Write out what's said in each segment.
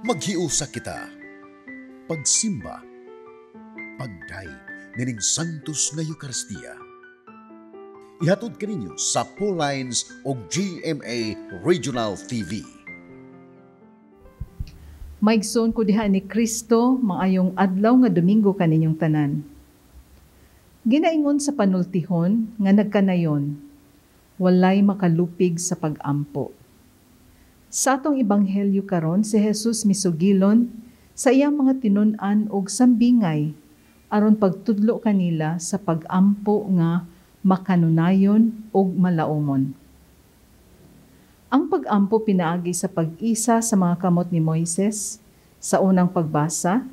Maghiusa kita. Pagsimba. Pagdayeg nining Santos nga Eukaristiya. Ihatod kaninyo sa Lines o GMA Regional TV. Maigsoon ko diha ni Kristo, maayong adlaw nga Domingo kaninyong tanan. Ginaingon sa panultihon nga nagkanayon, walay makalupig sa pag-ampo. Sa atong ebanghelyo karon, si Jesus misugilon sa iyang mga tinun-an og sambingay aron pagtudlo kanila sa pag-ampo nga makanunayon ug malaumon. Ang pag-ampo pinaagi sa pag-isa sa mga kamot ni Moises sa unang pagbasa,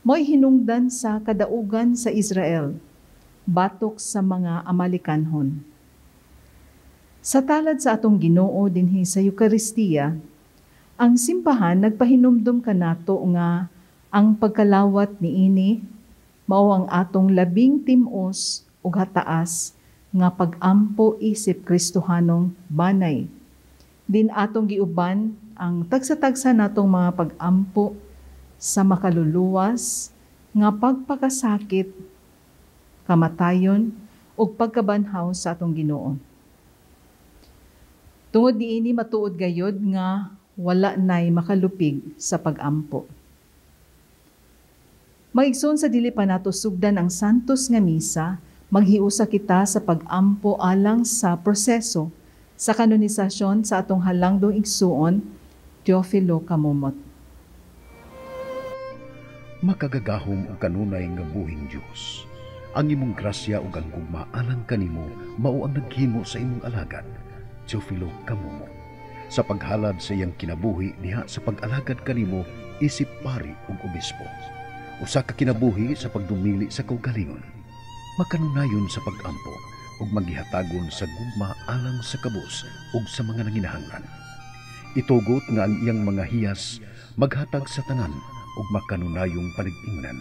mo'y hinungdan sa kadaugan sa Israel, batok sa mga Amalekanhon. Sa talad sa atong Ginoo dinhi sa Eukaristiya, ang simbahan nagpahinumdum kanato nga ang pagkalawat niini mao ang atong labing tim-os ug hataas nga pag-ampo isip Kristohanong banay. Din atong giuban ang tagsa-tagsa natong mga pag-ampo sa makaluluwas nga pagpakasakit, kamatayon ug pagkabanhaw sa atong Ginoo. Tungod niini matuod gayod nga wala nay makalupig sa pag-ampo. Maigsoon, sa dili pa nato sugdan ang Santos nga Misa, maghiusa kita sa pag-ampo alang sa proseso sa kanonisasyon sa atong halangdong igsuon, Teofilo Camomot. Makagagahom ug kanunay nga buhing Dios, ang imong grasya ug ang gugma alang kanimo mao ang naghimo sa imong alagad, Teofilo Camomot, sa paghalad sa iyang kinabuhi diha sa pag-alagad kanimo isip pari ug obispo. Usa ka kinabuhi sa pagdumili sa kaugalingon, makanunayon sa pag-ampo ug maghihatagon sa gugma alang sa kabus ug sa mga nanginahanglan. Itugot nga ang iyang mga hiyas maghatag sa tanan ug makanunayong panag-ingnan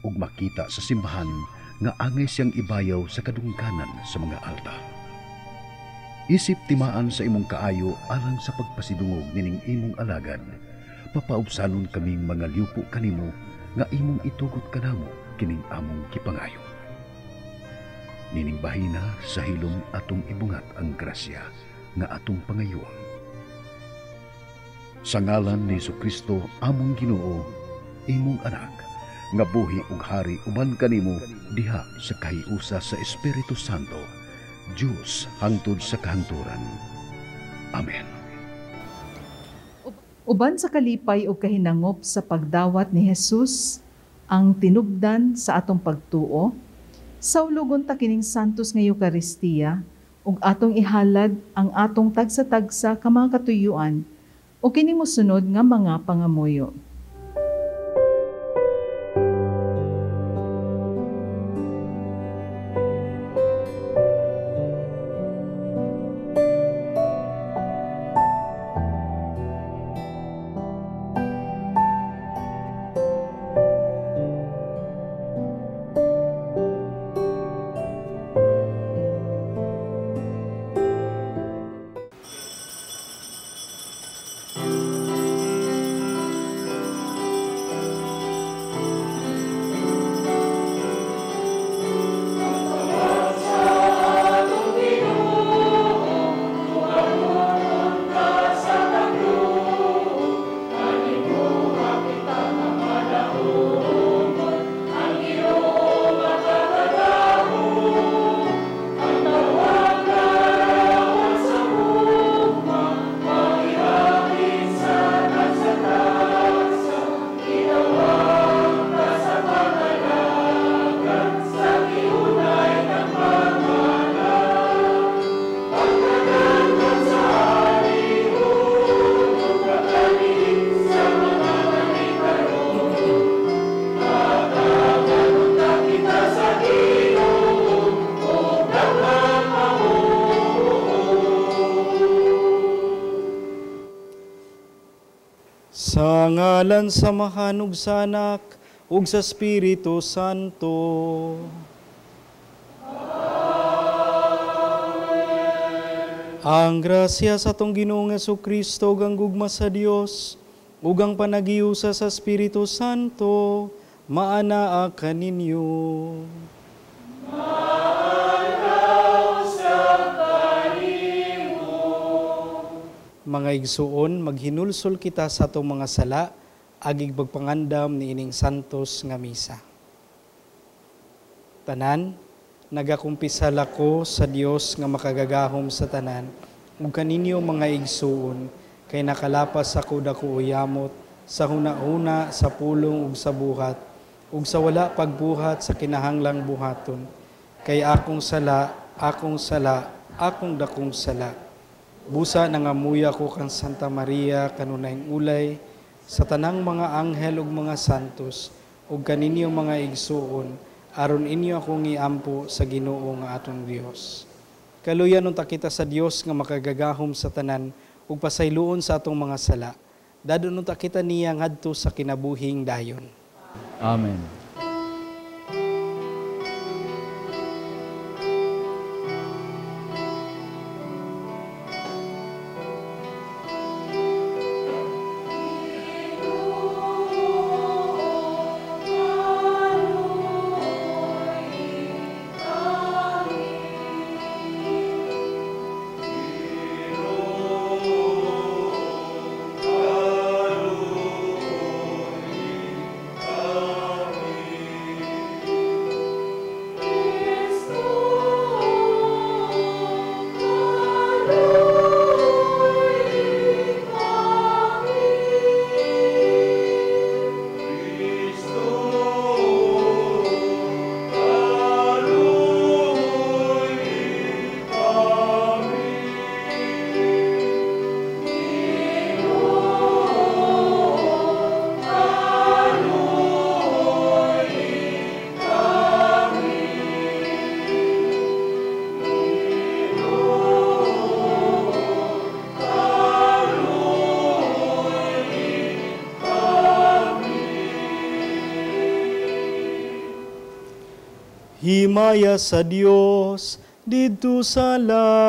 ug makita sa simbahan nga angay siyang ibayaw sa kadungganan sa mga altar. Isip timaan sa imong kaayo alang sa pagpasidungog nining imong alagad, papaubsanon kaming mga liupo kanimo nga imong itugot kanamo kining among gipangayo. Nining bahina sa hilom atong ibungat ang grasya nga atong pangayoon. Sa ngalan ni Kristo among Ginoo, imong anak, nga buhi ug hari uban kanimo diha sa kahiusa sa Espiritu Santo, Diyos hangtod sa kahangturan. Amen. Uban sa kalipay ug kahinangop sa pagdawat ni Jesus ang tinubdan sa atong pagtuo, saulugon ta kining Santos nga Eukaristiya ug atong ihalad ang atong tagsa-tagsa ka mga katuyuan o kining mosunod nga mga pangamuyo. Sa ngalan sa Amahan ug sa Anak ug sa Espiritu Santo. Amen. Ang grasya sa atong Ginoong Hesukristo ug ang gugma sa Dios Ug ang panagiusa sa Espiritu Santo, maanaa kaninyo. Maanaa sa kanimo. Mga igsuon, maghinulsol kita sa atong mga sala, agig pagpangandam niining santos nga misa. Tanan, nagakumpisal ako sa Dios nga makagagahom sa tanan, ug kaninyo mga igsuon, kay nakalapas ako dako uyamot sa hunahuna, sa pulong ug sa buhat, ug sa wala pagbuhat sa kinahanglang buhaton. Kay akong sala, akong sala, akong dakong sala. Busa nangamuya ko kang Santa Maria kanunayng ulay, sa tanang mga anghel ug mga santos, ug kaninyo mga igsuon, aron inyo akong iampo sa Ginoo nga atong Dios. Kaluyan unta kita sa Dios nga makagagahom sa tanan, ug pasayloon sa atong mga sala. Dadon unta kita niya ngadto sa kinabuhing dayon. Amen. Himaya sa Dios didto sa langit.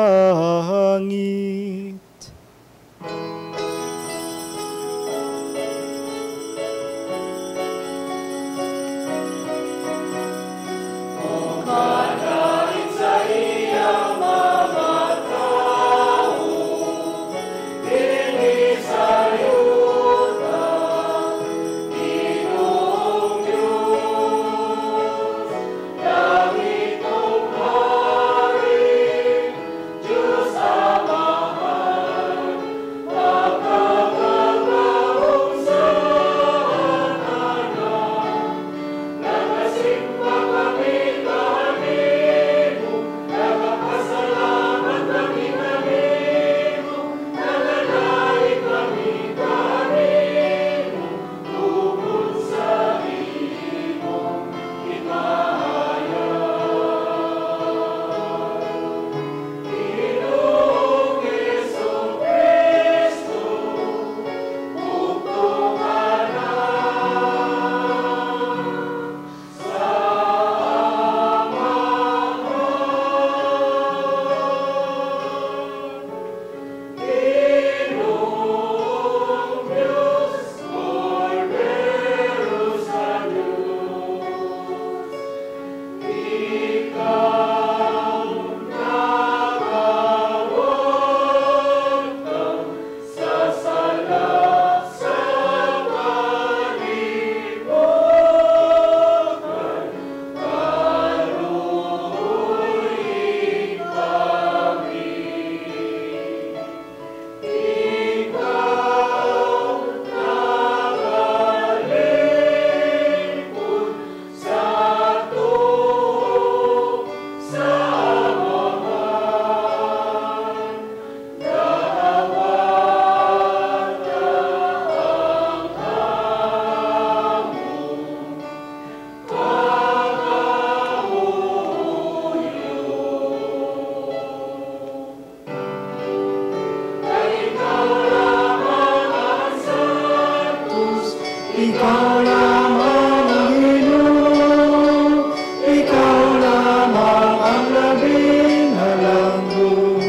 Ikaw lamang ang Ginoo, ikaw lamang ang labing halangdon,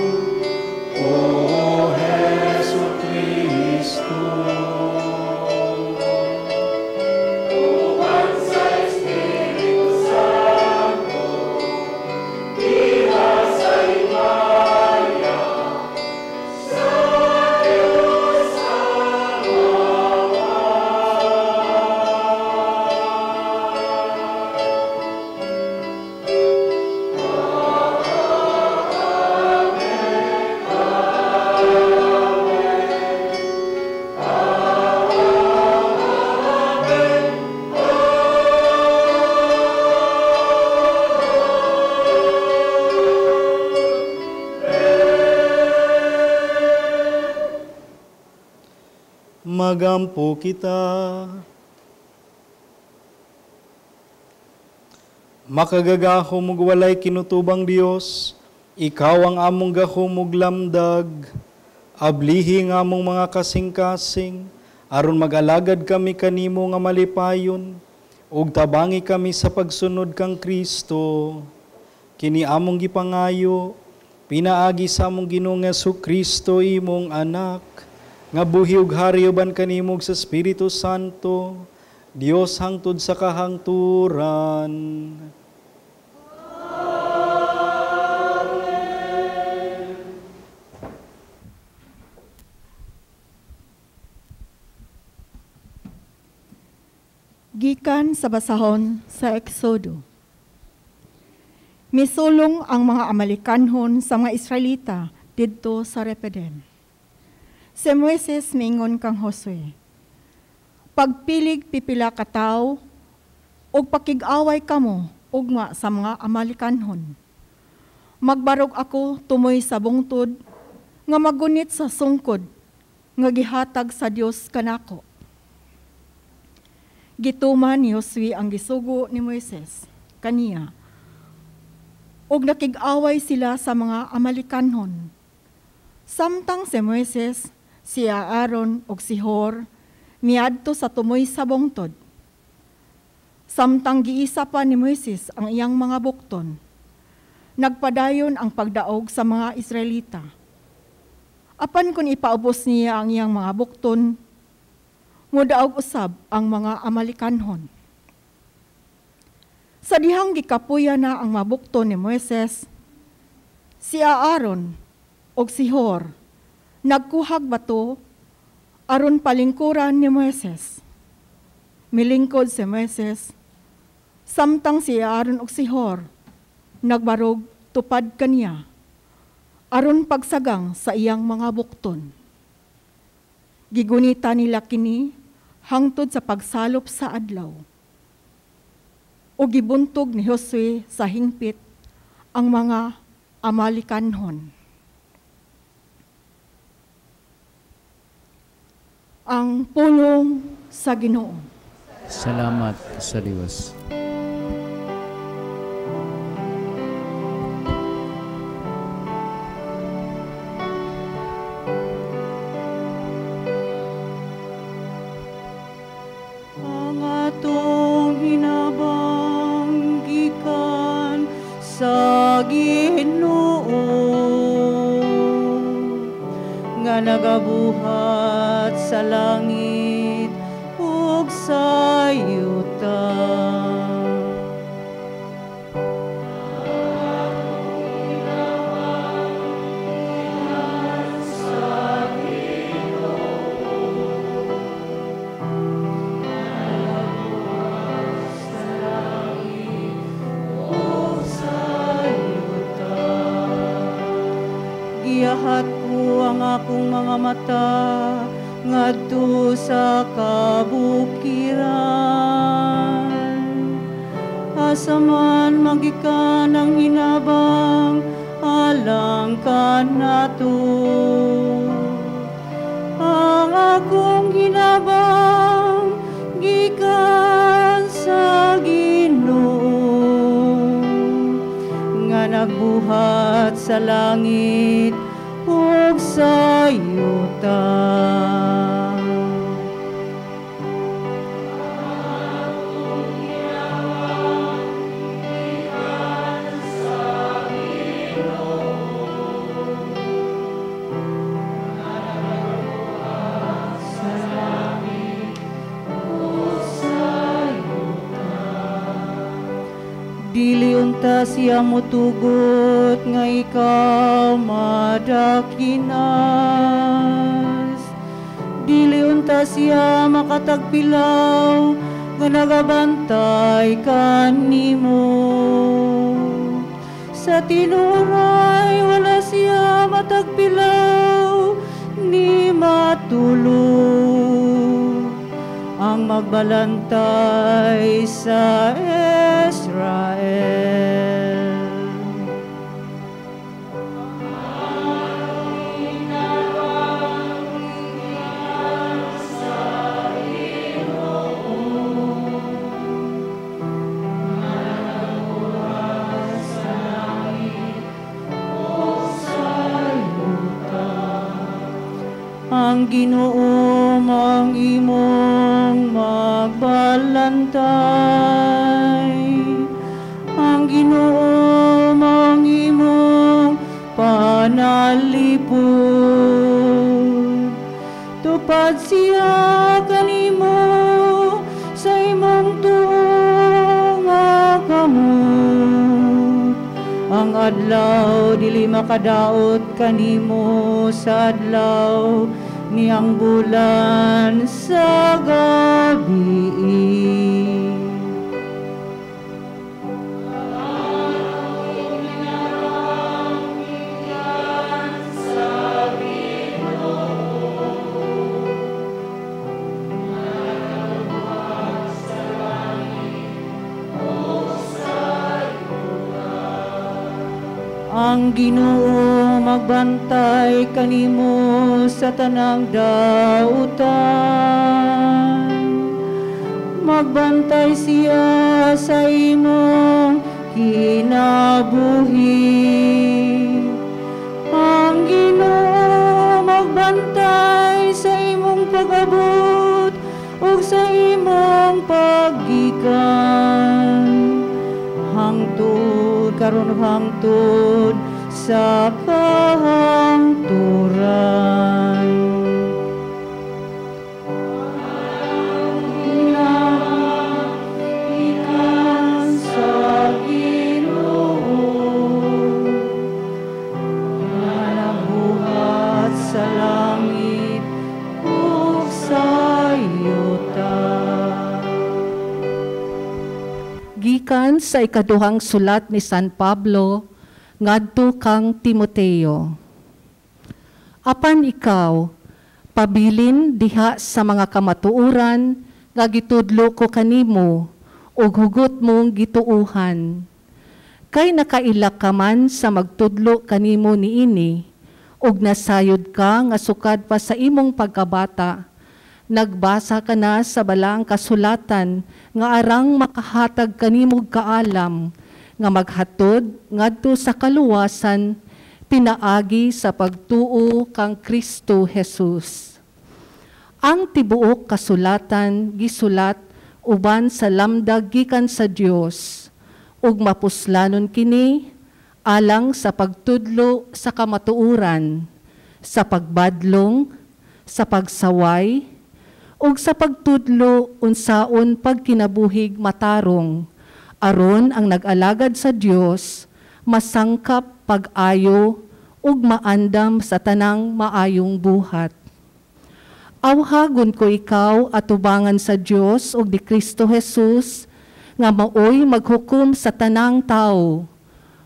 O Hesu Kristo. Magampo kita. Makagagahom ug walay kinutubang Dios, ikaw ang among gahom ug lamdag. Ablihi nga among mga kasing-kasing, aron mag-alagad kami kanimo nga malipayon, ug tabangi kami sa pagsunod kang Kristo. Kini among gipangayo, pinaagi sa among Ginoong Hesukristo, imong anak, nga buhi ug hari uban kanimo sa Espiritu Santo, Dios hangtod sa kahangturan. Amen. Gikan sa basahon sa Exodo. Misulong ang mga Amalekanhon sa mga Israelita didto sa Repidem. Si Moises mingon kang Josue, pagpilig pipila ka tawo ug pakig-away kamo ugma sa mga Amalekanhon. Magbarog ako tumoy sa bungtod nga magunit sa sungkod nga gihatag sa Dios kanako. Gituman ni Josue ang gisugo ni Moises kaniya, ug nakig-away sila sa mga Amalekanhon. Samtang si Moises, si Aaron ug si Hor miadto sa tumoy sa bungtod. Samtang giisa pa ni Moises ang iyang mga bukton, nagpadayon ang pagdaog sa mga Israelita. Apan kun ipaubos niya ang iyang mga bukton, mudaog usab ang mga Amalekanhon. Sa dihang gikapuya na ang mabukton ni Moises, si Aaron ug si Hor nagkuhag bato aron palingkuran ni Moises. Milingkod si Moises, samtang si Aaron ug si Hor nagbarog tupad kaniya aron pagsagang sa iyang mga bukton. Gigunita nila kini hangtod sa pagsalop sa adlaw. O gibuntog ni Josue sa hingpit ang mga Amalekanhon. Ang pulong sa Ginoo. Salamat sa Dios. Ang atong hinabang gikan sa Ginoo nga nagabuhat sa langit ug sa yuta. Giyahat ko ang akong mga mata ngadto sa kabukiran. Asa man magikan ang hinabang alang kanato. Ang akong hinabang gikan sa Ginoo nga nagbuhat sa langit ug sa yuta. Dili unta siya motugot nga ikaw madakinas. Dili unta siya makatagpilaw nga nagabantay kanimo. Sa tinuray wala siya matagpilaw ni matulog ang magbalantay sa Israel. Ang Ginoo ang imong magbalantay. Ang Ginoo ang imong panalipod. Tupad siya kanimo sa imong tuo nga kamot. Ang adlaw dili makadaot kanimo sa adlaw, ni ang bulan sa gabi. Ang Ginoo magbantay kanimo sa tanang dautan. Magbantay siya sa imong kinabuhi. Ang Ginoo magbantay sa imong pag-abot ug sa imong paggikan. Hangtod karon hangtod sa kahangturan. Ikan sa Ginoo, nga nagbuhat sa langit ug sa yuta. Gikan sa ikaduhang sulat ni San Pablo ngadto kang Timoteo. Apan ikaw, pabilin diha sa mga kamatuoran nga gitudlo ko kanimo ug hugot mong gituohan. Kay nakaila ka man sa magtudlo kanimo niini ug nasayod ka nga sukad pa sa imong pagkabata. Nagbasa ka na sa balaang kasulatan nga arang makahatag kanimog kaalam nga maghatod ngadto sa kaluwasan pinaagi sa pagtuo kang Kristo Jesus. Ang tibuok kasulatan gisulat uban sa lamdag gikan sa Dios ug mapuslanon kini alang sa pagtudlo sa kamatuoran, sa pagbadlong, sa pagsaway, ug sa pagtudlo unsaon pagkinabuhig matarong, aron ang nag-alagad sa Dios masangkap pag-ayo ug maandam sa tanang maayong buhat. Awhagon ko ikaw atubangan sa Dios ug ni Kristo Jesus nga maoy maghukom sa tanang tao,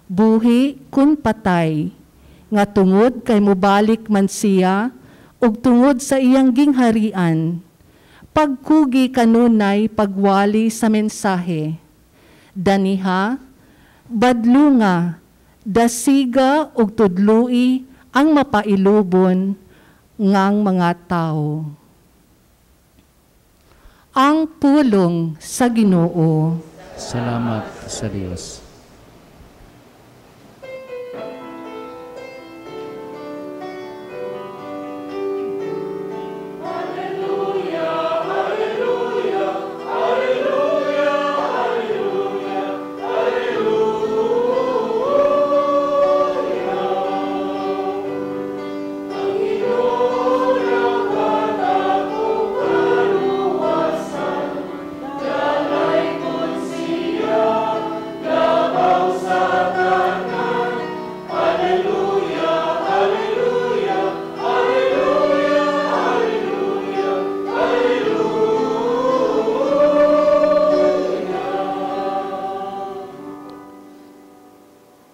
buhi kun patay, nga tungod kay mobalik man siya ug tungod sa iyang gingharian. Pagkugi kanunay pagwali sa mensahe. Daniha, badlunga, dasiga ug tudloi ang mapailubon ngang mga tao. Ang pulong sa Ginoo. Salamat sa Dios.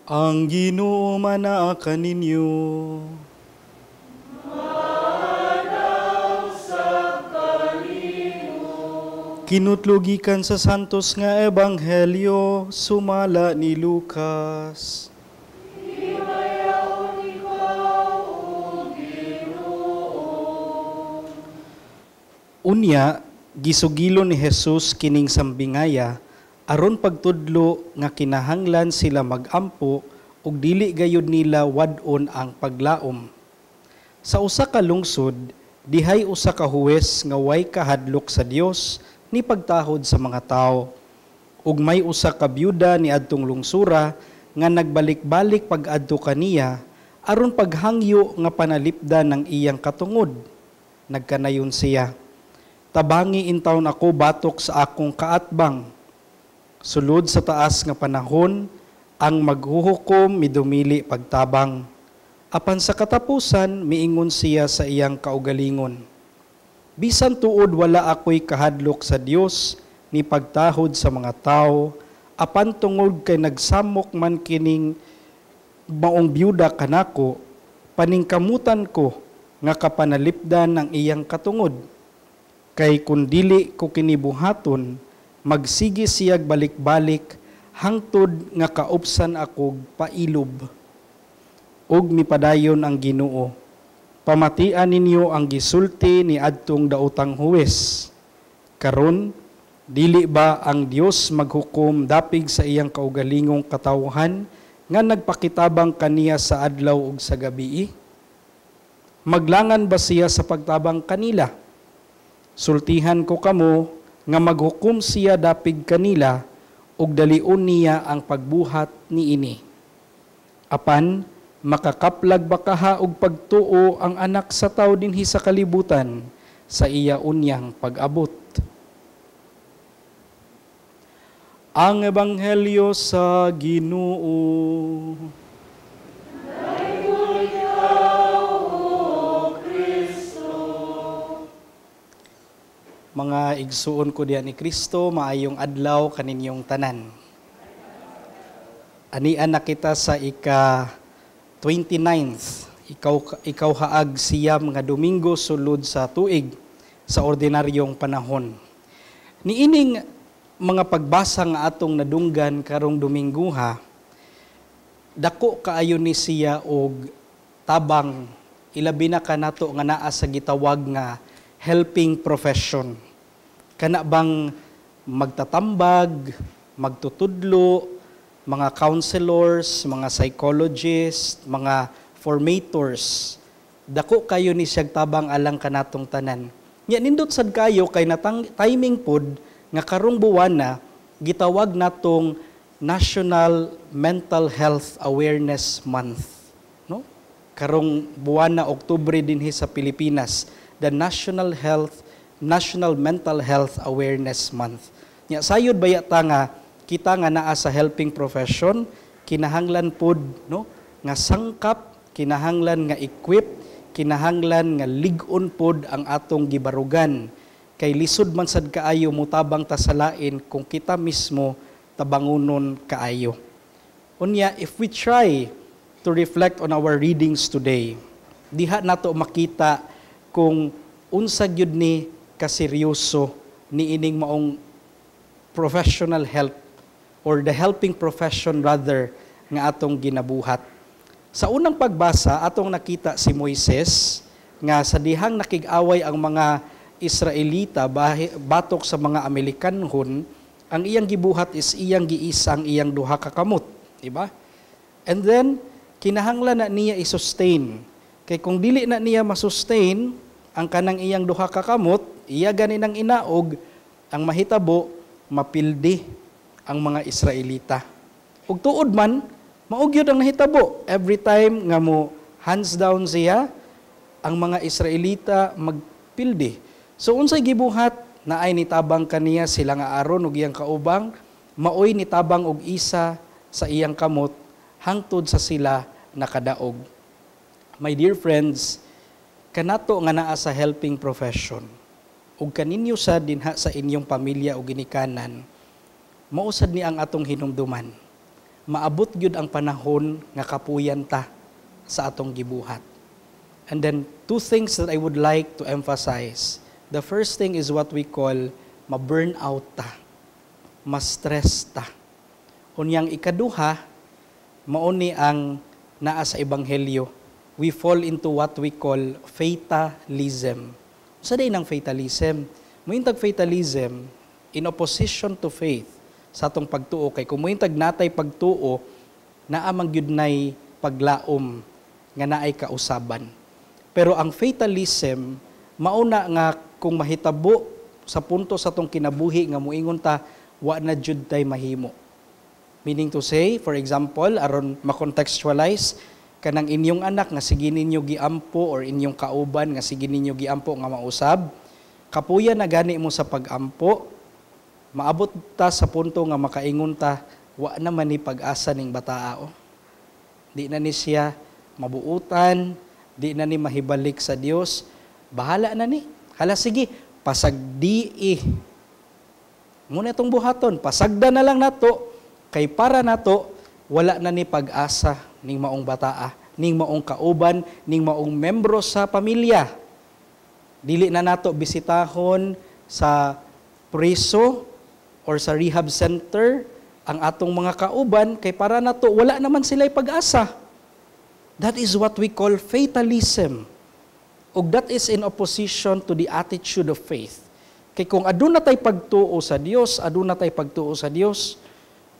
Ang Ginoo manaa kaninyo. Kinutlogikan sa Santos nga Ebanghelyo sumala ni Lucas. Unya gisugilon ni Jesus kining sambingaya aron pagtudlo nga kinahanglan sila magampo ug dili gayud nila wad-on ang paglaom. Sa usa ka lungsod, Dihay usa ka huwes nga way kahadlok sa Dios ni pagtahod sa mga tawo. Ug may usa ka byuda niadtong lungsura nga nagbalik-balik pag-adto kaniya aron paghangyo nga panalipdan ng iyang katungod. Nagkanayon siya, "Tabangi intawon ako batok sa akong kaatbang." Sulod sa taas nga panahon, ang maghuhukom midumili pagtabang. Apan sa katapusan, miingon siya sa iyang kaugalingon, "Bisan tuod wala ako'y kahadlok sa Dios ni pagtahod sa mga tao, apan tungod kay nagsamok man kining maong byuda kanako, paningkamutan ko nga kapanalipdan ng iyang katungod. Kay kun dili ko kinibuhaton, magsige siyag balik-balik hangtod nga kaupsan akog pailob." Ug mipadayon ang Ginoo, "Pamatian ninyo ang gisulti ni adtong daotang huwes. Karon, dili ba ang Dios maghukom dapig sa iyang kaugalingong katawhan nga nagpakitabang kaniya sa adlaw ug sa gabii? Maglangan ba siya sa pagtabang kanila? Sultihan ko kamo nga maghukom siya dapig kanila ug dalion niya ang pagbuhat niini. Apan makakaplag ba kaha og pagtuo ang Anak sa Tawo dinhi sa kalibutan sa iya unyang pag-abot?" Ang Ebanghelyo sa Ginoo. Mga igsuon ko diyan ni Kristo, maayong adlaw kaninyong tanan. Anian na kita sa ika 29th, ikaw haag siyam nga Domingo sulod sa tuig sa ordinaryong panahon. Niining mga pagbasa nga atong nadunggan karong Dominguha, dako kaayo ni siya og tabang, ilabi na kanato nga naa sa gitawag nga helping profession. Kana bang magtatambag, magtutudlo, mga counselors, mga psychologists, mga formators, dako kayo ni siyag tabang alang kanatong tanan. Nya nindot sad kayo kay natang timing pod nga karong buwana gitawag natong National Mental Health Awareness Month, no? Karong buwana Oktubre dinhi sa Pilipinas, the National Mental Health Awareness Month. Nya sayod baya ta nga kita nga naa sa helping profession, kinahanglan pod, no, nga sangkap, kinahanglan nga equip, kinahanglan nga lig-on pod ang atong gibarugan. Kay lisod man sad kaayo mutabang ta sa lain kung kita mismo tabangunon kaayo. Unya, if we try to reflect on our readings today, diha nato makita kung unsa gyud ni kaseryoso niining maong professional help or the helping profession rather nga atong ginabuhat. Sa unang pagbasa, atong nakita si Moises nga sa dihang nakig-away ang mga Israelita batok sa mga Amerikanhon, ang iyang gibuhat is iyang giisa ang iyang duha ka kamot, di ba? And then kinahanglan na niya i-sustain. Kay kung dili na niya masustain ang kanang iyang duha ka kamot, iya gani nang inaog, ang mahitabo mapildi ang mga Israelita. Ug tuod man, mao gyud ang nahitabo. Every time nga mo hands down siya, ang mga Israelita magpildi. So unsay gibuhat naay nitabang kaniya sila nga Aaron ug iyang kaubang, maoy nitabang og isa sa iyang kamot hangtod sa sila nakadaog. My dear friends, kanato nga naa sa helping profession ug kaninyo sa dinha sa inyong pamilya o ginikanan, mausad ni ang atong hinumduman. Maabot gyud ang panahon nga kapuyan ta sa atong gibuhat. And then two things that I would like to emphasize. The first thing is what we call ma-burn out ta, ma-stress ta. Unyang ikaduha, mao ni ang naa sa Ebanghelyo. We fall into what we call fatalism. Sa day ng fatalism? Muintag fatalism, in opposition to faith, sa atong pagtuo, kay kung muintag natay pagtuo, naa man gyud nay paglaom nga naay kausaban. Pero ang fatalism, Mauna nga kung mahitabo sa punto sa atong kinabuhi nga muingon ta, wa na jud tay mahimo. Meaning to say, for example, aron makontextualize, kanang inyong anak nga sige ninyo giampo or inyong kauban nga sige ninyo giampo nga mausab, kapuya na gani mo sa pagampo, maabot ta sa punto nga makaingon ta, wa naman ni pag-asa ning bataa o. Di na ni siya mabuutan, di na ni mahibalik sa Dios, bahala na ni. Hala sige, pasagdi. Muna itong buhaton, pasagda na lang nato, kay para nato, wala na ni pag-asa ning maong bataa, ning maong kauban, ning maong membro sa pamilya. Dili na nato bisitahon sa priso or sa rehab center ang atong mga kauban kay para nato wala naman sila'y pag-asa. That is what we call fatalism. Ug that is in opposition to the attitude of faith. Kay kung aduna tay pagtuo sa Dios, aduna tay pagtuo sa Dios,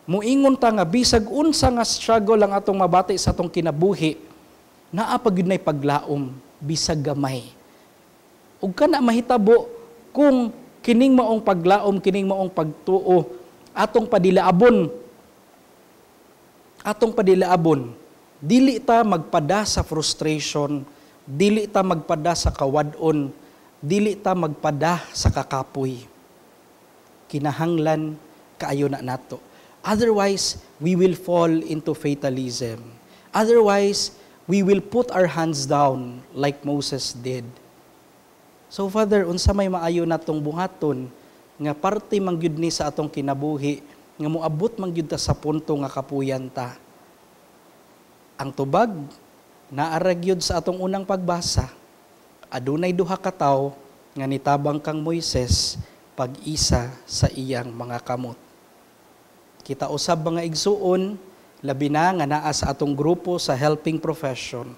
muingon ta nga bisag unsa nga struggle ang atong mabati sa atong kinabuhi, naa pa gyud nay paglaom bisag gamay. Ug kana mahitabo kung kining maong paglaom, kining maong pagtuo atong padilaabon. Atong padilaabon. Dili ta magpada sa frustration, dili ta magpada sa kawad-on, dili ta magpada sa kakapoy. Kinahanglan kaayo na nato. Otherwise, we will fall into fatalism. Otherwise, we will put our hands down like Moses did. So Father, unsa may maayo natong buhaton nga parte man gyud ni sa atong kinabuhi nga moabot man gyud ta sa punto nga kapuyan ta? Ang tubag naa ra gyud sa atong unang pagbasa. Adunay duha ka tawo nga nitabang kang Moises pag-isa sa iyang mga kamot. Kita usab, mga igsuon, labi na nga naa sa atong grupo sa helping profession.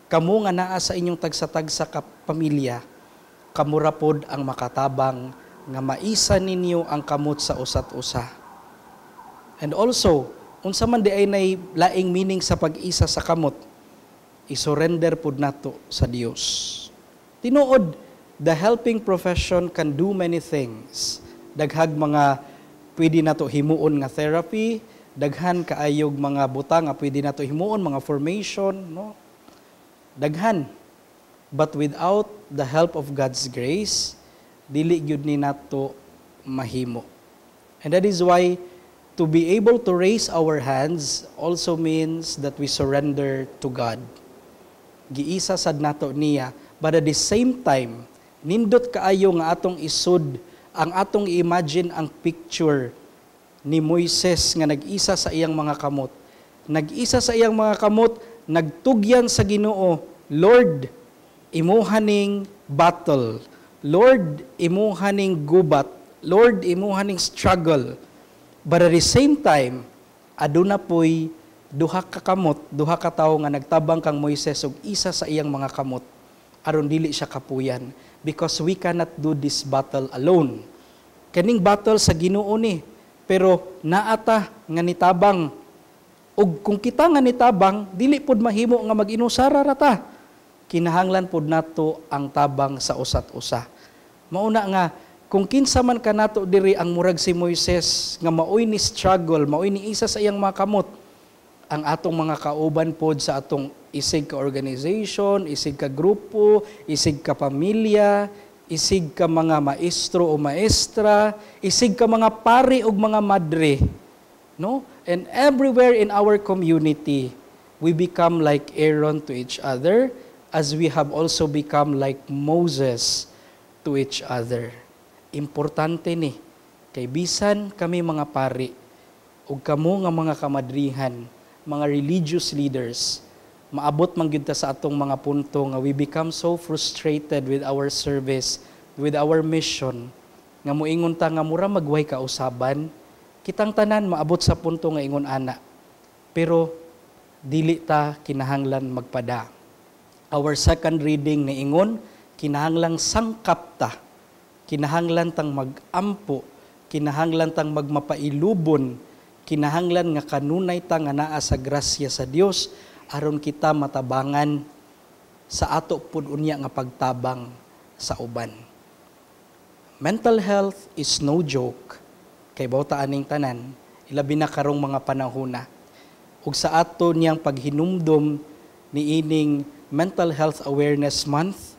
Kamo nga naa sa inyong tagsa-tagsa ka pamilya, kamo ra pod ang makatabang nga maisa ninyo ang kamot sa usat usa. And also, unsa man diay nay laing meaning sa pag-isa sa kamot, i-surrender pud nato sa Dios. Tinuod, the helping profession can do many things. Daghag mga pwede nato himuon nga therapy, daghan kaayog mga butang nga pwede nato himuon, mga formation, no? Daghan. But without the help of God's grace, dili gyud ni nato mahimo. And that is why to be able to raise our hands also means that we surrender to God. Giisa sad nato niya, but at the same time, nindot kaayo nga atong isud ang atong imagine ang picture ni Moises nga nag-isa sa iyang mga kamot. Nag-isa sa iyang mga kamot, nagtugyan sa Ginoo, "Lord, imuha ning battle. Lord, imuha ning gubat. Lord, imuha ning struggle." But at the same time, aduna poy duha ka kamot, duha ka tawo nga nagtabang kang Moises og isa sa iyang mga kamot aron dili siya kapuyan, because we cannot do this battle alone. Kaning battle sa Ginoo ni, pero naata nga nitabang, ug kung kita nga nitabang, dili pud mahimo nga mag-inusara ra ta. Kinahanglan pud nato ang tabang sa usat usa. Mauna nga kung kinsa man kanato diri ang murag si Moises nga maoy ni struggle, maoy ni isa sa iyang mga kamot, ang atong mga kauban pod sa atong isig ka organization, isig ka grupo, isig ka pamilya, isig ka mga maestro o maestra, isig ka mga pari ug mga madre, no? And everywhere in our community, we become like Aaron to each other as we have also become like Moses to each other. Importante ni kay bisan kami mga pari ug kamo nga mga kamadrihan, mga religious leaders, maabot man gyud ta sa atong mga punto nga we become so frustrated with our service, with our mission, nga moingon ta nga mura magway kausaban. Kitang tanan maabot sa punto nga ingon ana. Pero dili ta kinahanglan magpada. Our second reading niingon, kinahanglang sangkap ta, kinahanglan tang magampo, kinahanglan tang magmapailubon, kinahanglan nga kanunay ta nga naa sa grasya sa Dios aron kita matabangan sa ato pud unya nga pagtabang. sa uban. Mental health is no joke. Kay bawta aning tanan, ilabi na karong mga panahona. Ug sa ato niyang paghinumdom niining Mental Health Awareness Month,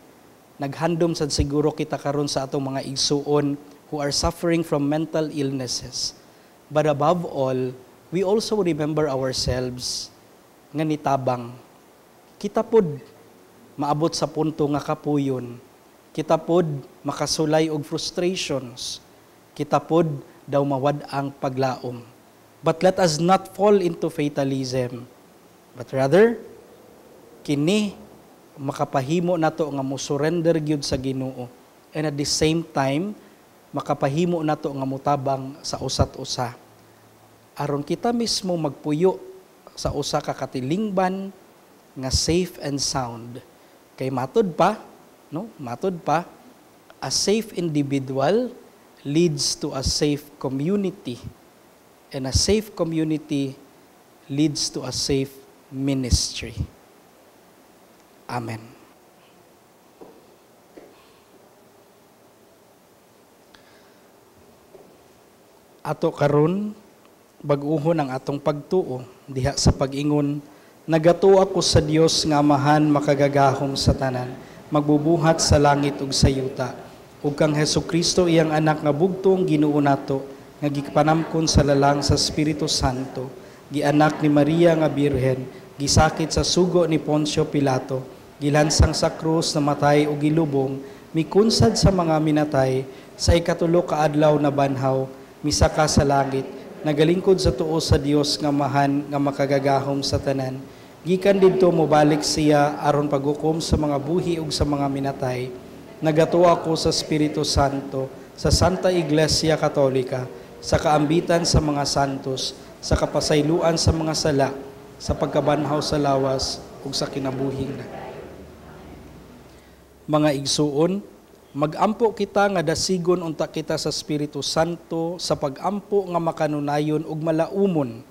naghandom sad siguro kita karon sa atong mga igsuon who are suffering from mental illnesses. But above all, we also remember ourselves nga nitabang. Kita pod maabot sa punto nga kapuyon. Kita pod makasulay og frustrations. Kita pod daw mawad ang paglaom. But let us not fall into fatalism. But rather, kini makapahimo nato nga mo surrender gyud sa Ginoo. And at the same time, makapahimo nato nga motabang sa usat usa. Aron kita mismo magpuyo sa usa ka katilingban nga safe and sound. Kay matud pa, no? Matud pa, a safe individual leads to a safe community. And a safe community leads to a safe ministry. Amen. Ato karon bag-uhon ang atong pagtuo diha sa pag-ingon, nagatuo ako sa Dios nga Amahan makagagahom sa tanan, magbubuhat sa langit ug sa yuta, ug kang Hesukristo iyang anak nga bugtong Ginoo nato, nga gipanamkon sa lalang sa Espiritu Santo, gianak ni Maria nga Birhen, gisakit sa sugo ni Poncio Pilato, gilansang sa krus, namatay ug gilubong, mikunsad sa mga minatay, sa ikatulo ka adlaw na banhaw, misaka sa langit, nagalingkod sa tuo sa Dios nga Amahan nga makagagahom sa tanan. Gikan didto mobalik siya aron paghukom sa mga buhi ug sa mga minatay. Nagatuo ako sa Espiritu Santo, sa Santa Iglesia Katolika, sa kaambitan sa mga santos, sa kapasayloan sa mga sala, sa pagkabanhaw sa lawas ug sa kinabuhing na. Mga igsuon, magampo kita nga dasigon unta kita sa Espiritu Santo sa pagampo nga makanunayon ug malaumon,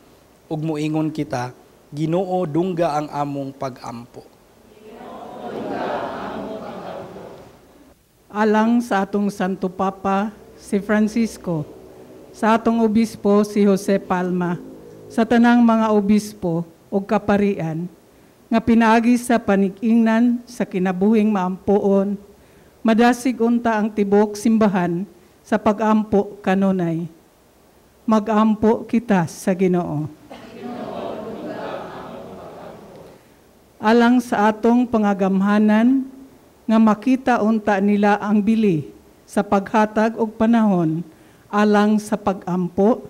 ug moingon kita, Ginoo, dungga ang among pagampo. Alang sa atong Santo Papa si Francisco, sa atong obispo si Jose Palma, sa tanang mga obispo ug kaparian nga pinaagi sa panig-ingnan sa kinabuhing maampoon, madasig unta ang tibok simbahan sa pagampo kanunay. Magampo kita sa Ginoo. Alang sa atong pangagamhanan nga makita unta nila ang bili sa paghatag og panahon alang sa pagampo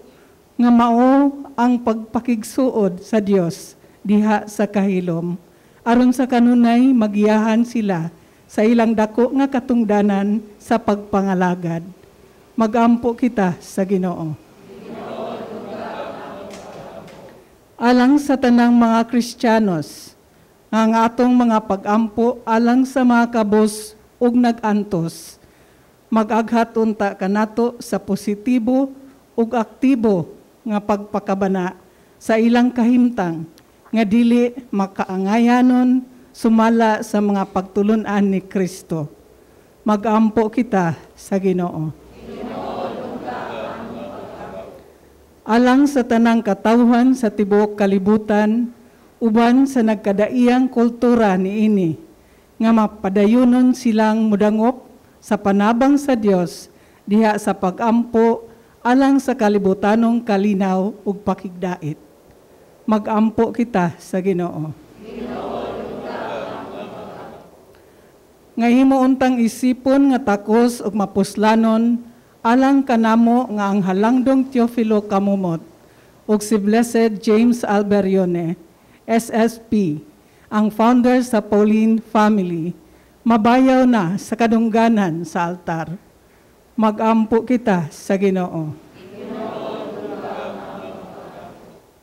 nga mao ang pagpakigsuod sa Dios diha sa kahilom, aron sa kanunay magiyahan sila sa ilang dako nga katungdanan sa pagpangalagad. Magampo kita sa Ginoo. Alang sa tanang mga Kristiyanos, ang atong mga pagampo alang sa mga kabos ug nag-antos, mag-aghat unta kanato sa positibo ug aktibo nga pagpakabana sa ilang kahimtang nga dili makaangayanon sumala sa mga pagtulun-an ni Kristo. Magampo kita sa Ginoo. Alang sa tanang katawhan sa tibuok kalibutan, uban sa nagkadaiyang kultura niini, nga mapadayunon silang mudangop sa panabang sa Dios diha sa pagampo alang sa kalibutanong kalinaw ug pakigdait. Magampo kita sa Ginoo. Nga himo untang isipon nga takos ug mapuslanon alang kanamo nga ang halangdong Teofilo Camomot ug si Blessed James Alberione, SSP, ang founder sa Pauline family, mabayaw na sa kadungganan sa altar. Magampo kita sa Ginoo.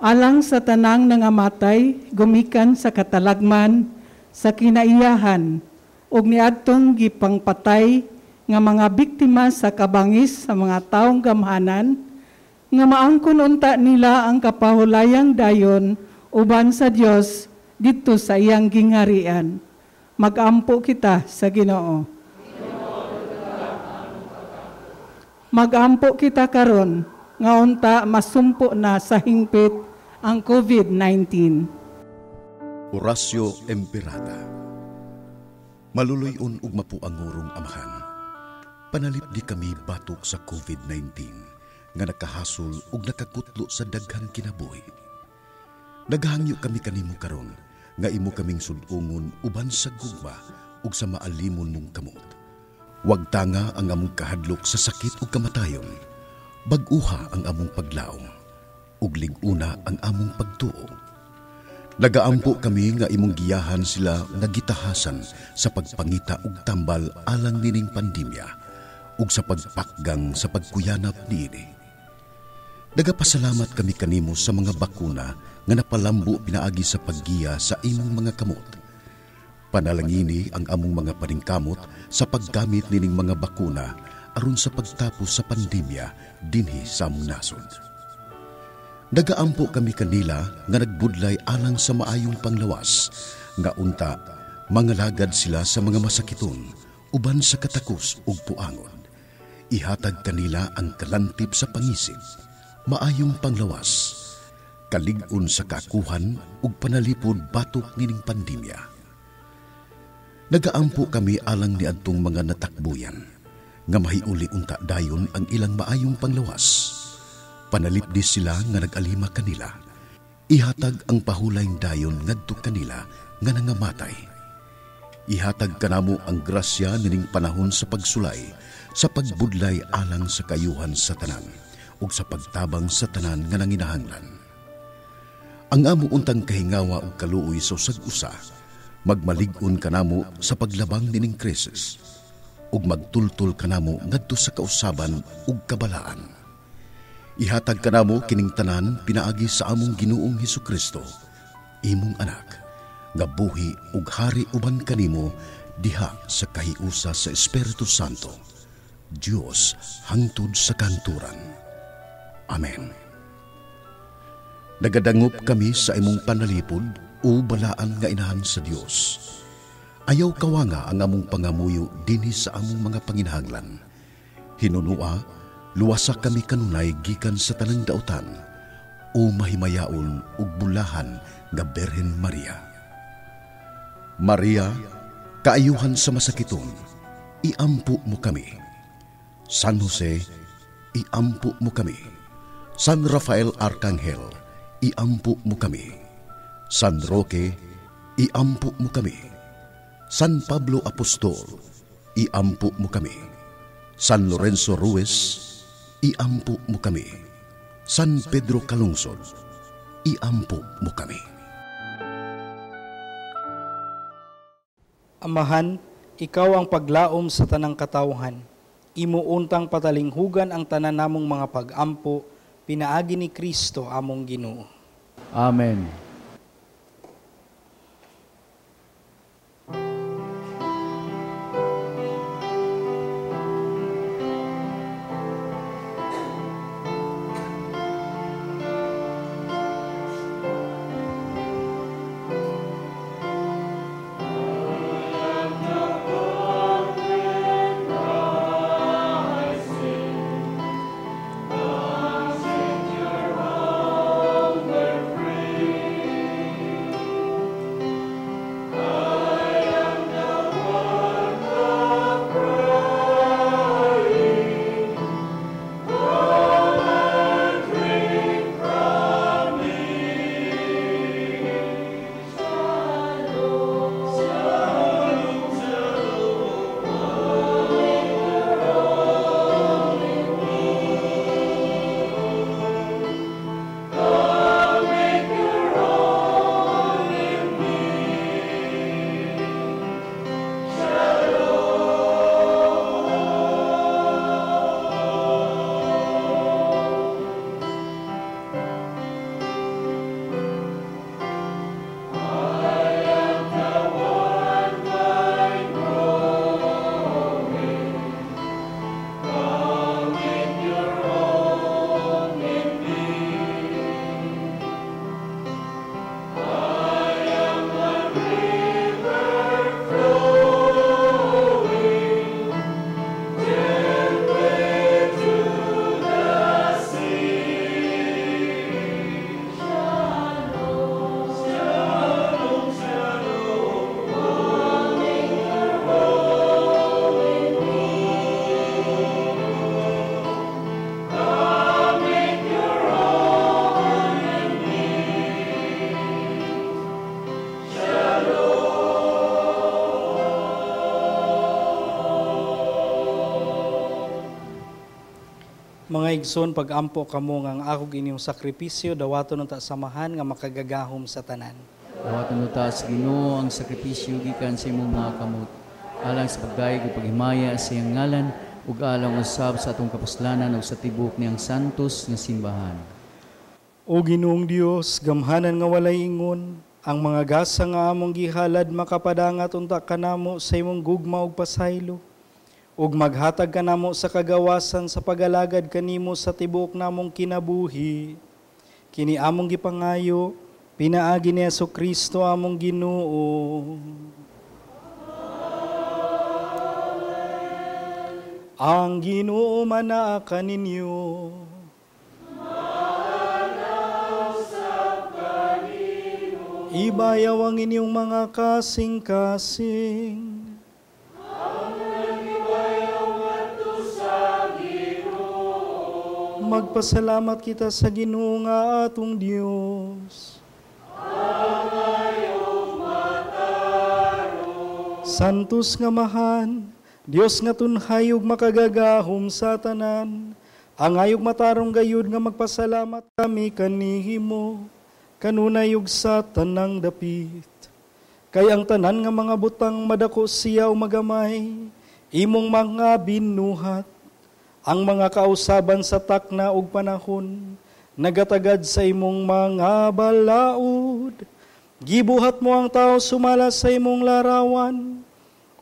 Alang sa tanang nangamatay, gumikan sa katalagman, sa kinaiyahan, ug niadtong gipangpatay nga mga biktima sa kabangis sa mga taong gamhanan, nga maangkon unta nila ang kapahulayang dayon uban sa Dios didto sa iyang gingharian. Magampo kita sa Ginoo. Magampo kita karon nga unta masumpo na sa hingpit ang COVID-19. Horacio Emperada. Maluloy-on ug mapuangurong amahan. Panalipdi kami batok sa COVID-19 nga nakahasol ug nakakutlo sa daghang kinabuhi. Naghangyo kami kanimo karon nga imo kaming sud-ungon uban sa gugma ug sa maalimon mong kamot. Wag tanga ang among kahadlok sa sakit ug kamatayon. Bag-uha ang among paglaom ug lig-una ang among pagtuo. Nagaampo kami nga imong giyahan sila nga gitahasan sa pagpangita ug tambal alang nining pandemya ug sa pagpakgang sa pagkuyanap niini. Nagapasalamat kami kanimo sa mga bakuna nga napalambo pinaagi sa paggiya sa imong mga kamot. Panalangini ang among mga paningkamot sa paggamit nining mga bakuna aron sa pagtapos sa pandemya dinhi sa among nasod. Nagaampo kami kanila nga nagbudlay alang sa maayong panglawas, nga unta mangalagad sila sa mga masakiton uban sa katakos ug puangon. Ihatag kanila ang kalantip sa pangisip, maayong panglawas, kalig-on sa kakuhan ug panalipod batok nining pandemya. Nagaampo kami alang niadtong mga natakbuyan, nga mahiuli unta dayon ang ilang maayong panglawas. Panalipdi sila nga nag-alima kanila. Ihatag ang pahulayng dayon ngadto kanila nga nangamatay. Ihatag kanamo ang grasya nining panahon sa pagsulay, sa pagbudlay alang sa kayuhan sa tanan, ug sa pagtabang sa tanan nga nanginahanglan. Ang amo untang kahingawa ug kaluoy sa usag-usa, magmalig-on kanamo sa paglabang nining krisis, ug magtultol kanamo ngadto sa kausaban ug kabalaan. Ihatag kanamo kining tanan pinaagi sa among Ginoong Hesukristo, imong anak, nga buhi ug hari uban kanimo diha sa kahiusa sa Espiritu Santo, Dios hangtod sa kanturan. Amen. Nagadangop kami sa imong panalipod o balaan nga inahan sa Dios. Ayaw kawanga ang among pangamuyo dinhi sa among mga panginahanglan. Hinunua, luwasa kami kanunay gikan sa tanang dautan, o mahimayaon ug bulahan nga Birhen Maria. Maria, kaayuhan sa masakiton, iampo mo kami. San Jose, iampo mo kami. San Rafael Arcangel, iampo mo kami. San Roque, iampo mo kami. San Pablo Apostol, iampo mo kami. San Lorenzo Ruiz, iampo mo kami. San Pedro Calungsod, iampo mo kami. Amahan, ikaw ang paglaom sa tanang katawhan. Imo untang patalinghugan ang tanan namong mga pag-ampo, pinaagi ni Kristo among Ginoo. Amen. Mga igsoon, pag-ampo kamo nga ang akong inyong sakripisyo, dawaton unta samahan nga makagagahom sa tanan. Dawaton unta sa Ginoo ang sakripisyo gikan sa imong mga kamot, alang sa pagdayeg ug paghimaya sa iyang ngalan ug alang usab sa atong kapuslanan ug sa tibuok niyang santos nga simbahan. O Ginoong Dios, gamhanan nga walay ingon, ang mga gasa nga among gihalad makapadangat unta kanamo sa imong gugma ug pasaylo, ug maghatag kanamo sa kagawasan sa pagalagad kanimo sa tibuok namong kinabuhi. Kini among gipangayo pinaagi ni Hesukristo among Ginoo. Ang Ginoo manaa kaninyo. Ibayaw ang inyong mga kasing-kasing. Magpasalamat kita sa Ginoo nga atong Dios. Santos nga mahan, Dios nga tunhay ug makagagahom sa tanan, ang ayog matarong gayud nga magpasalamat kami kanihimo, kanunay ug sa tanang dapit. Kay ang tanan nga mga butang madako siya o magamay, imong mga binuhat. Ang mga kausaban sa takna ug panahon, nagatagad sa imong mga balaod. Gibuhat mo ang tao sumala sa imong larawan,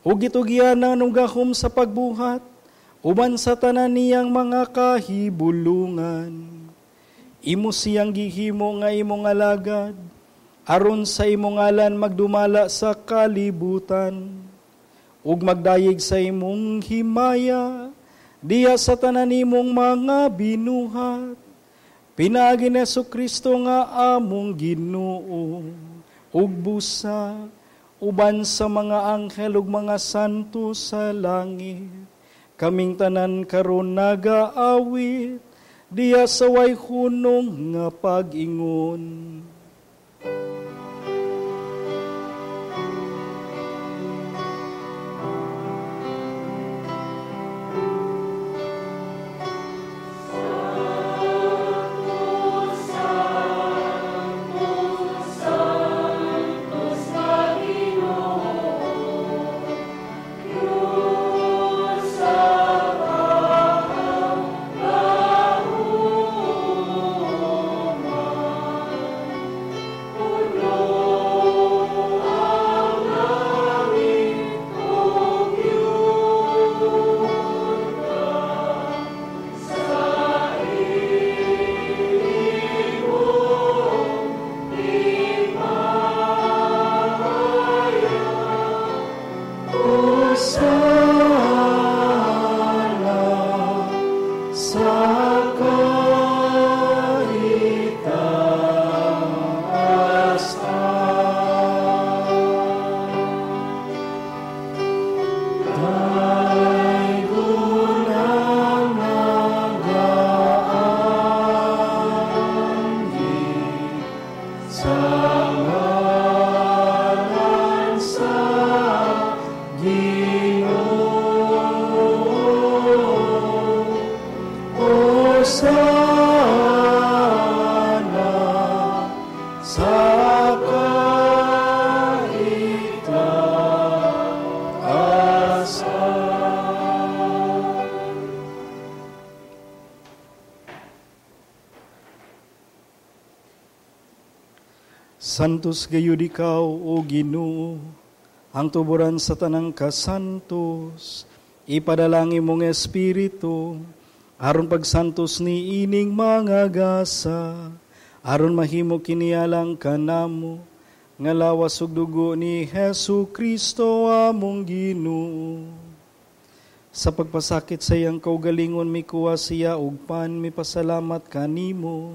ug gitugyanan og gahom sa pagbuhat, uban sa tanan niyang mga kahibulungan. Imo siyang gihimo nga imong alagad, aron sa imong ngalan magdumala sa kalibutan, ug magdayeg sa imong himaya, diya sa tanan nimong mga binuhat. Pinaagi ni Hesukristo nga among Ginoo, ug busa uban sa mga anghel ug mga santo sa langit, kaming tanan karon nagaawit diya sa way hunong nga pag-ingon. Santos gayud ikaw, o Ginoo, ang tuburan sa tanang kasantos. Ipadalangin mong espiritu, aron pagsantos ni ining mga gasa, aron mahimo kinialang kanamo, nga lawas ug dugo ni Hesu Kristo among Ginoo. Sa pagpasakit sa iyang kaugalingon, mikuha siya og pan, mipasalamat kanimo,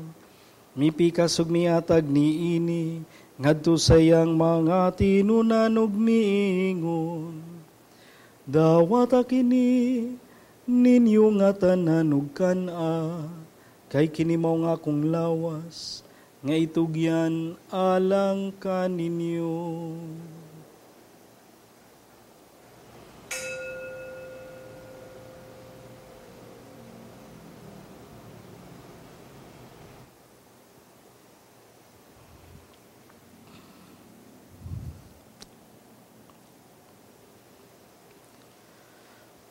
mipikas ug miatag niini ngadto sa iyang mga tinunan ug miingon, dawata kini ninyo nga tanan ug kan-a, kay kini mao nga akong lawas nga itugyan alang kaninyo.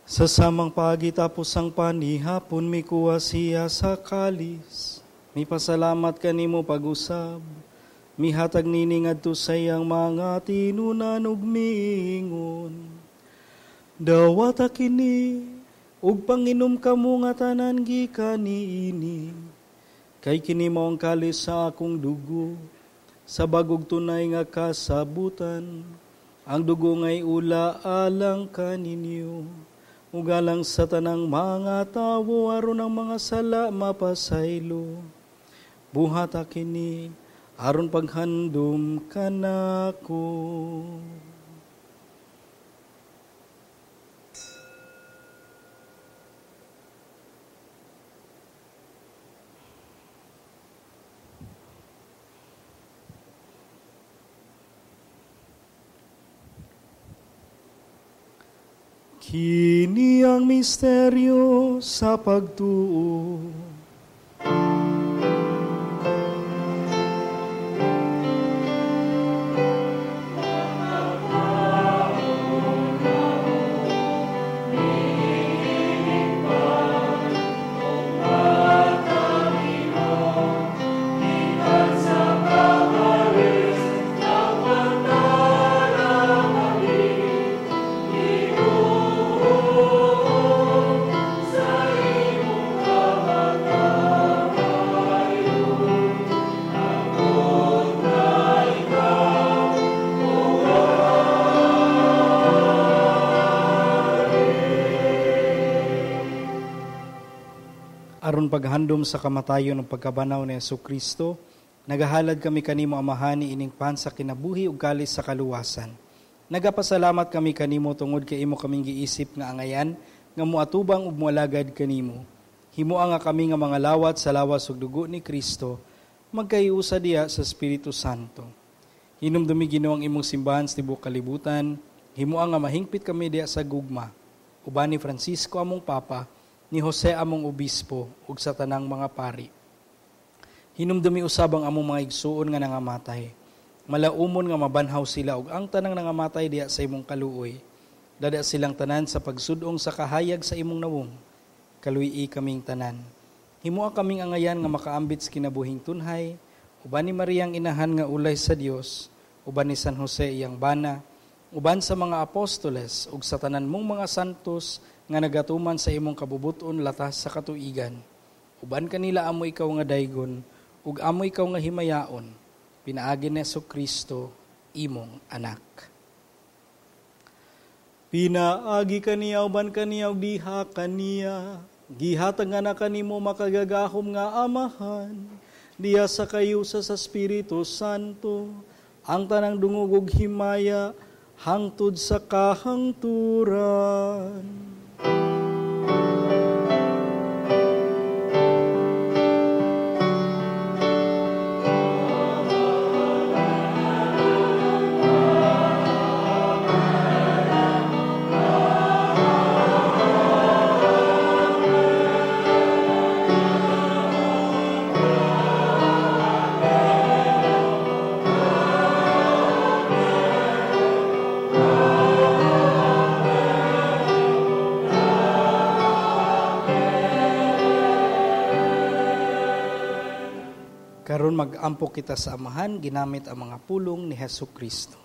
Sa samang pagi tapos ang panihapon, mikuha siya sa kalis. Mipasalamat kanimo pag-usab, mihatag nini ngadto sa iyang mga tinunan ug miingon. Dawata kini ug panginom kamo nga tanan gikan niini. Kay kini mao ang kalis sa akong dugo, sa bagog tunay nga kasabutan. Ang dugo ngay ula alang kaninyo, ug alang sa tanang mga tawo aron ang mga sala mapasaylo. Buhata kini aron paghandom kanako. Kini ang misteryo sa pagtuo. Aron paghandom sa kamatayon ug pagkabanaw ni Hesukristo, nagahalad kami kanimo Amahan ining pan sa kinabuhi ug kalis sa kaluwasan. Nagapasalamat kami kanimo tungod kay imo kaming giisip nga angayan nga moatubang ug moalagad kanimo. Himoa nga kami nga mga lawat sa lawas ug dugo ni Kristo, magkaiusa diha sa Espiritu Santo. Hinumdumi Ginoo ang imong simbahan sa tibuok kalibutan, himoa nga mahingpit kami diha sa gugma. Uban ni Francisco among Papa, ni Jose among obispo ug sa tanang mga pari. Hinumdumi usab ang among mga igsuon nga nangamatay. Malaumon nga mabanhaw sila ug ang tanang nangamatay diha sa imong kaluoy. Dada silang tanan sa pagsudong sa kahayag sa imong nawong. Kaluyi kaming tanan. Himoa kaming angayan nga makaambit sa kinabuhing tunhay, uban ni Mariang inahan nga ulay sa Dios, uban ni San Jose iyang bana, uban sa mga apostoles ug sa tanan mong mga santos nga nagatuman sa imong kabubuton latas sa katuigan. Uban kanila amo ikaw nga daygon ug amo ikaw nga himayaon, pinaagi ni Hesukristo imong anak. Pinaagi kaniya uban kaniya ug diha kaniya, gihatag nga na kanimo makagagahom nga Amahan, diha sa kayusa sa Espiritu Santo, ang tanang dungog ug himaya hangtod sa kahangturan. Karon mag-ampo kita sa Amahan ginamit ang mga pulong ni Hesukristo.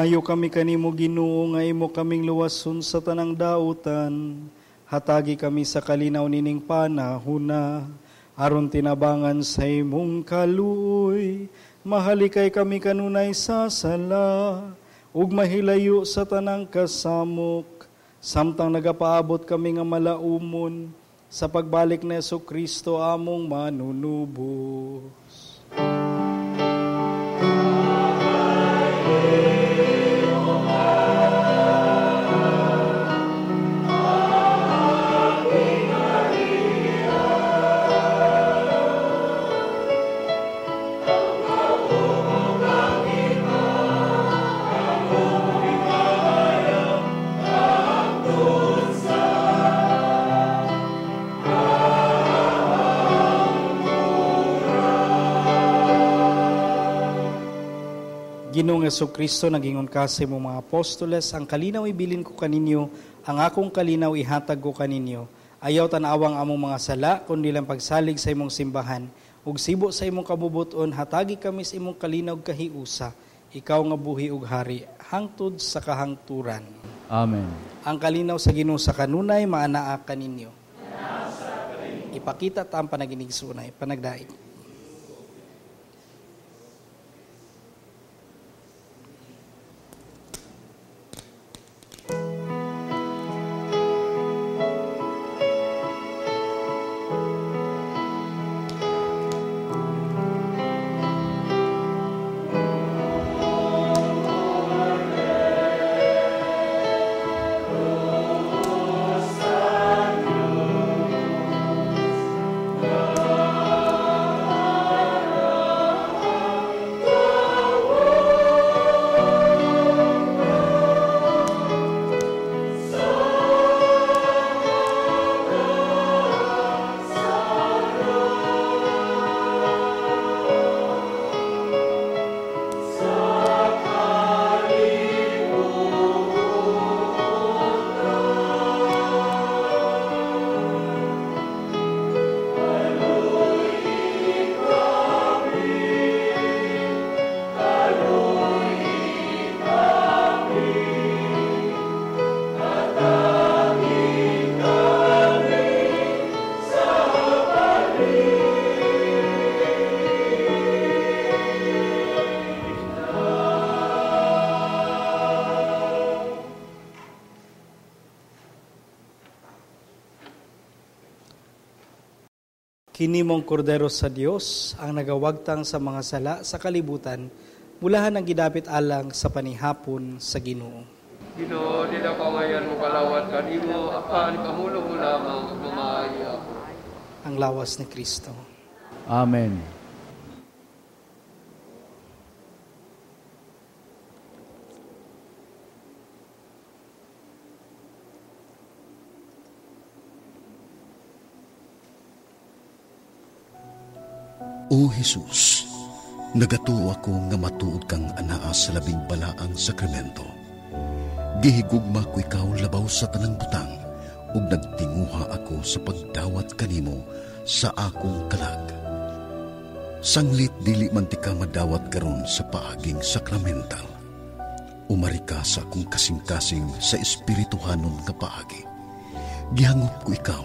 Mangayo kami kanimo, Ginoo, nga imo kaming luwason sa tanang dautan. Hatagi kami sa kalinaw nining panahuna, aron tinabangan sa imong kaluoy. Mahalikay kami kanunay sa sala, ug mahilayo sa tanang kasamok, samtang nagapaabot kami nga malaumon sa pagbalik ni Hesukristo among manunubos. Ginoong Hesukristo, nagingon ka sa imong mga apostoles, ang kalinaw ibilin ko kaninyo, ang akong kalinaw ihatag ko kaninyo. Ayaw tan-awang among mga sala, kundi lang pagsalig sa imong simbahan. Ug sibo sa imong kabubuton, hatagi kami sa imong kalinaw kahiusa. Ikaw nga buhi ug hari, hangtod sa kahangturan. Amen. Ang kalinaw sa Ginoo sa kanunay, maanaa kaninyo. Ipakita ta ang panaginig sunay, panagdaig. Kini mong kordero sa Dios ang nagawagtang sa mga sala sa kalibutan, mulahan ang gidapit alang sa panihapon sa Ginoo. Ginoo, di na ko ngayon mo kalawat kanimo, apan kahulo mo lamang ug mamaayo ako. Ang lawas ni Kristo. Amen. O Jesus, nagatuo ako nga matuod kang anaa sa labing balaang sakramento. Gihigugma ko ikaw labaw sa tanang butang, ug nagtinguha ako sa pagdawat kanimo sa akong kalag. Sanglit dili man ti ka madawat karon sa paaging sakramental. Umari ka sa akong kasing-kasing sa espirituhanon nga paagi. Gihangop ko ikaw,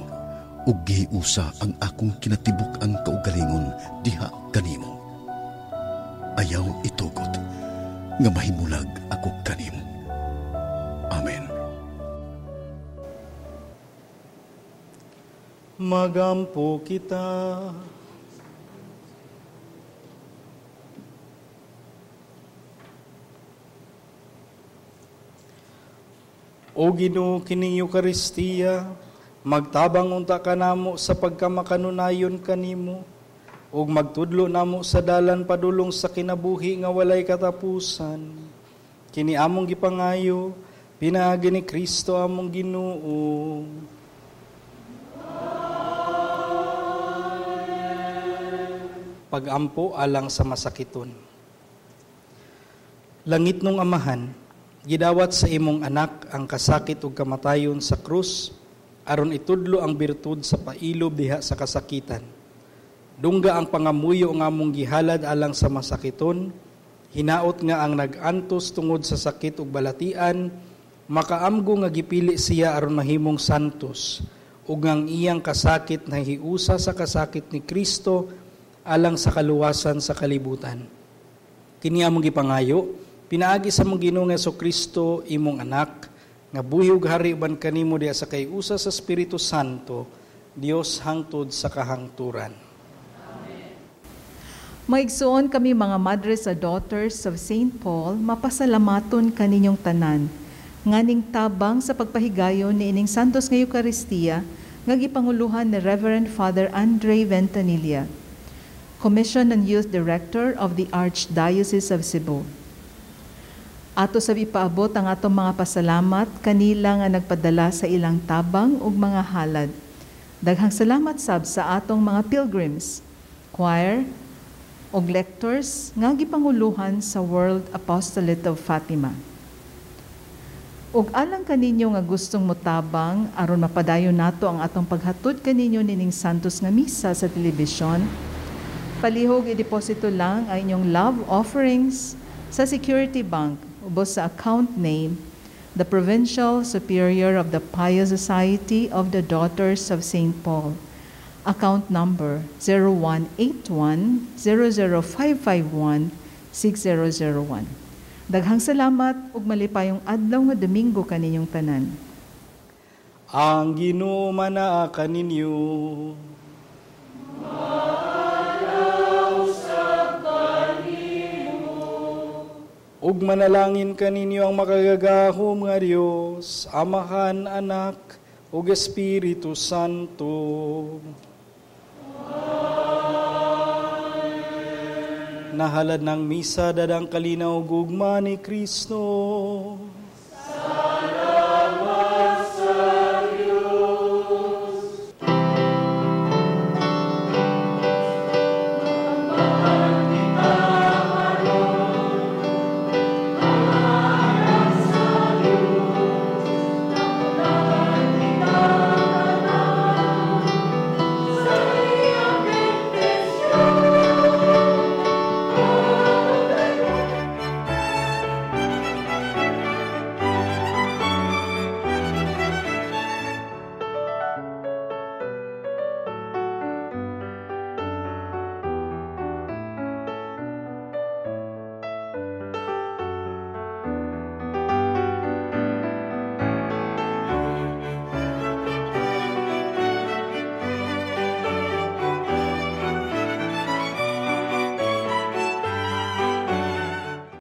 ug gihiusa ang akong kinatibuk ang kaugalingon diha kanimo. Ayaw itugot nga mahimulag ako kanimo. Amen. Magampo kita. O Ginoo, kining Eukaristiya, magtabang unta kanamo sa pagkamakanunayon kanimo, ug magtudlo namo sa dalan padulong sa kinabuhi nga walay katapusan. Kini among gipangayo, pinaagi ni Kristo among Ginoo. Pagampo alang sa masakiton. Langit nung Amahan, gidawat sa imong anak ang kasakit ug kamatayon sa krus, aron itudlo ang birtud sa pailob diha sa kasakitan. Dungga ang pangamuyo nga among gihalad alang sa masakiton, Hinaot nga ang nag-antos tungod sa sakit ug balatian makaamgo nga gipili siya aron mahimong santos, ug ang iyang kasakit nahiusa sa kasakit ni Kristo alang sa kaluwasan sa kalibutan. Kini among gipangayo pinaagi sa among Ginoong Kristo, imong anak, nga buhi ug hari uban kanimo diha sa kaiusa sa Espiritu Santo, Dios hangtod sa kahangturan. Maigsuon kami mga Madres sa Daughters of St. Paul, mapasalamaton kaninyong tanan nganing tabang sa pagpahigayon ni ining Santos nga Eucharistia nga gipanguluhan ni Reverend Father Andre Ventanilla, Commission and Youth Director of the Archdiocese of Cebu. Ato sab ipaabot ang atong mga pasalamat kanila nga nagpadala sa ilang tabang ug mga halad. Daghang salamat sab sa atong mga pilgrims, choir, ug lectors nga gipanguluhan sa World Apostolate of Fatima. Ug alang kaninyo nga gustong motabang aron mapadayon nato ang atong paghatod kaninyo nining Santos nga misa sa telebisyon, palihog ideposito lang ang inyong love offerings sa Security Bank ubos sa account name, the Provincial Superior of the Pious Society of the Daughters of St. Paul. Account number 0181 00551 6001. Daghang salamat ug malipayong adlaw nga Domingo kaninyong tanan. Ang Ginoo manaa kaninyo. Manaw sa kanimo. Ug manalangin kaninyo ang makagagahom nga Dios, Amahan, Anak, ug Espiritu Santo. Amen. Nahalad ng misa dadang kalinaw gugma ni Kristo.